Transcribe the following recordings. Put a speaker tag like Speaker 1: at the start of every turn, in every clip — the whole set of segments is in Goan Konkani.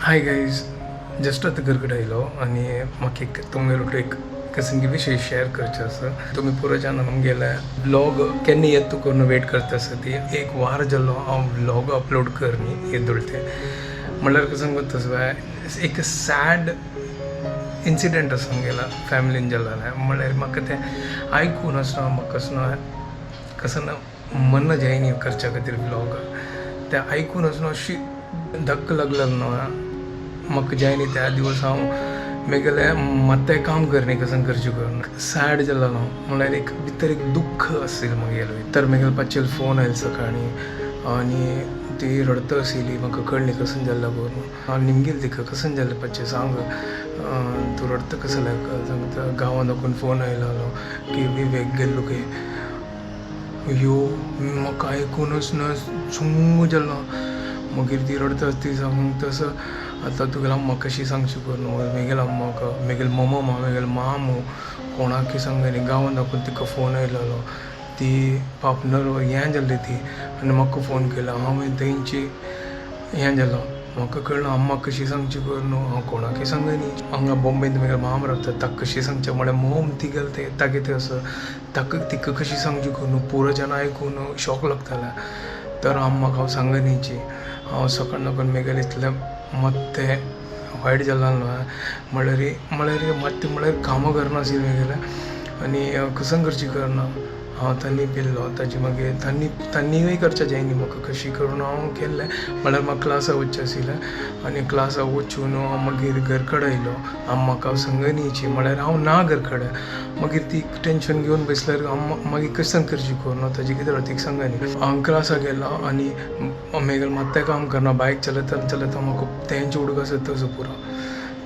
Speaker 1: हाय गायज, जस्ट आतां घर कडेन आयलो आनी म्हाका एक तुमगेलो एक कसंगी विशय शेअर करचे आसा. तुमी पुरो जाण आमगेले व्लॉग केन्ना येता करून वेट करता आसा. ती एक वार जालो हांव व्लॉग अपलोड करनी येदोळते. म्हणल्यार कसं तसं एक सॅड इन्सिडंट आसा आमगेल्या फॅमिलीन जाल्लें. म्हणल्यार म्हाका तें आयकून आसना, म्हाका आसना कसं ना मन जायनी करच्या खातीर व्लॉग. तें आयकून आसना अशी धक्क लागलेलो न्हू म्हाका जायनी. त्या दिवस हांव मेगेलें मात्तें काम करनी कसं करचें करून सॅड जालो हांव. म्हणल्यार एक भितर एक दुख्ख आशिल्लें म्हगेलें. तर म्हगेल्या पाचयेल फोन आयलो सकाळीं आनी ती रडत आशिल्ली. म्हाका कळ्ळें कसं जाल्लें करून. हांव निमगेलें तिका, कसं जालें पाचये, सांग, तूं रडटा कसं लायक? सांगता, गांवांत दाखोवन फोन आयलो की विवेक गेल्लो खंय. यो, म्हाका आयकूनच ना चूंग जालो. मागीर ती रडटा ती सांगता तसो आतां तुगेल्या अम्माक कशी सांगची करून, मेगेल्या अम्माक, मेगेले मम्मा, मेगेले मामू, कोणाकय सांगनी. गांवांत दाखोवन तिका फोन आयलेलो. ती पापनर हें जाल्ली ती आनी म्हाका फोन केलो. हांव तेंची हें जालो, म्हाका कळना अम्माक कशी सांगची करून. हांव कोणाकय सांगनी. हांगा बॉम्बेंत म्हगेलो माम रावता, ताका कशी सांगचें? म्हळ्यार मोम तिगेलो ते तागे ते आसा, ताका तिका कशी सांगची करून. पुरो जाणां आयकून शॉक लागतालें. तर अम्माक हांव सांगनीची. हांव सकाळ लागून मेगेलें इतलें मात्तें वायट जालां न्हू. म्हणल्यार मात्तें म्हळ्यार कामां करनाशिल्लें मेगेलें आनी कसं करची करना. हांव तांणी पिल्लो ताजे मागीर तांणी तांणीय करच्या जायनी म्हाका. कशी करून हांव केल्लें. म्हळ्यार म्हाका क्लासाक वचचें आशिल्लें आनी क्लासाक वचून हांव मागीर घर कडेन आयलो. अम्माक हांव सांगनीची, म्हळ्यार हांव ना घर कडेन. मागीर ती टेंशन घेवन बसल्यार अम्मा मागीर कशें करची करून ताजे कितें तिका सांगनी. हांव क्लासाक गेलो आनी मागीर मात्तें काम करना. बायक चलयता चलयता म्हाका तेंचे उडक आसा तसो पुरो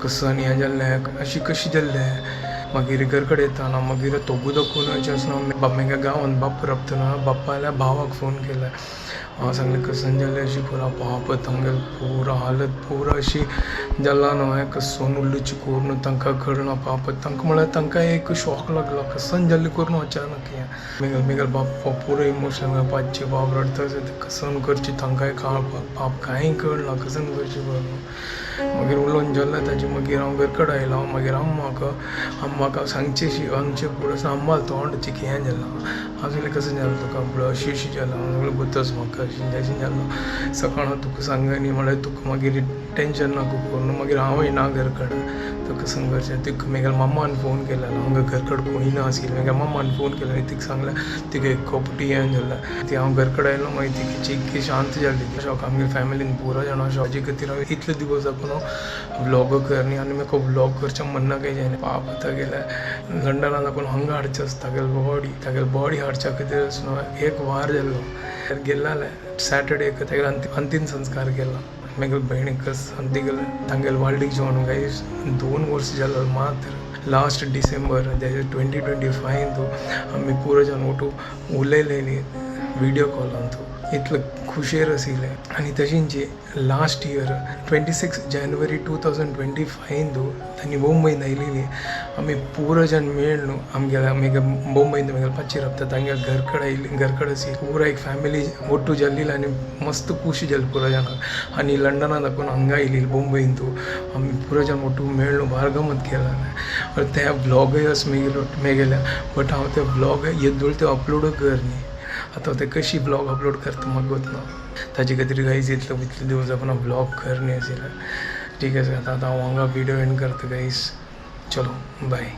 Speaker 1: कसं आनी हें जाल्लें, अशी कशी जाल्लें. मागीर घर कडेन येताना मागीर तोगू दाखोवन आसना. म्हगे गांवांत बाप्पा राबतना बाप्पाल्या भावाक फोन केला. हांव सांगलें कसन जालें अशी पुरो. बाप, तांगेलो पुरो हालत पुरो अशी जाला न्हू, कसन उरली करून तांकां कळना. पाप, तांकां म्हळ्यार तांकां एक शॉक लागलो, कसन जालें करून अचानक हें. मेगेलो बाप्पा पुरो इमोशनल. पाचशे बाप रडटा, कसन करची तांकांय पाप कांय कळना, कसन करची करून. मागीर उलोवन जालें ताजें. मागीर हांव घर कडेन आयलो. मागीर अम्माक हांव सांगचें सांगचें पुरो अम्मा तोंड चिकी हें जालां. हांव सांगलें, कसं जालें तुका? म्हणल्यार अशी अशी जालां. हांव सांगलें, गोतच म्हाका अशें अशें जालो. सकाळ हांव तुका सांगनी, म्हळ्यार तुका मागीर टेंशन नाका करून. मागीर हांवूय ना घर कडेन, तुका कसं करचें? तिका म्हगेल्या मम्मान फोन केलेलो. हांगा घर कडेन कोणूय ना आशिल्लें. म्हगेल्या मम्मान फोन केलो आनी तिका सांगलें. तिका एक कपटी हें जालें. ती हांव घर कडेन आयलो, मागीर ती चिक्की शांत जाली. शॉक आमगे फॅमिलीन पुरो जाणां शॉक. खातीर हांव इतले दिवस दाखोवन हांव व्लॉग करनी आनी म्हाका व्लॉग करचें म्हणना काय जायना. पाप, तागेलें लंडना दाखोवन हांगा हाडचें आसता तागेली बॉडी. तागेली बॉडी हाडच्या खातीर एक वार जाल्लो गेल्लें. सॅटर्डेक तागेलो अंतीम संस्कार केला. मागीर भयणीक तिगेले तांगेले वाल्डीक जेवण गायज 2 वर्स जालो मात्र. लास्ट डिसेंबर 2025 आमी पुरो जाण ओटू उलयलेली व्हिडिओ कॉलांतू. इतले खुशेर आशिल्ले. आनी तशेंच लास्ट इयर 26 जानेवारी 2025 तांणी मुंबयन आयलेली. आमी पुरो जाण मेळ्ळ आमगेल्या मागीर मुंबयन मागीर पाचशे राबता तांगेल्या घर कडेन आयली. घर कडेन आसी पुरा एक फॅमिली ಒಟ್ಟು जाल्ली आनी मस्त खुशी जाली पुरो जाणांक. आनी लंडना दाखोवन हांगा आयली मुंबयन तूं आमी पुरो जाण ಒಟ್ಟು मेळ्ळ भार गमत केला. ते व्लॉगय आसा मेगेलो मेगेल्या, बट हांव ते व्लॉग येदोळ ते अपलोड करनी. आतां ते कशी व्लॉग अपलोड करता म्हाका गोत ना. ताजे खातीर गायज इतलो इतले दिवस आपण व्लॉग करनी आशिल्लें. ठीक आसा, आतां हांव हांगा विडियो एंड करता गायज. चलो, बाय.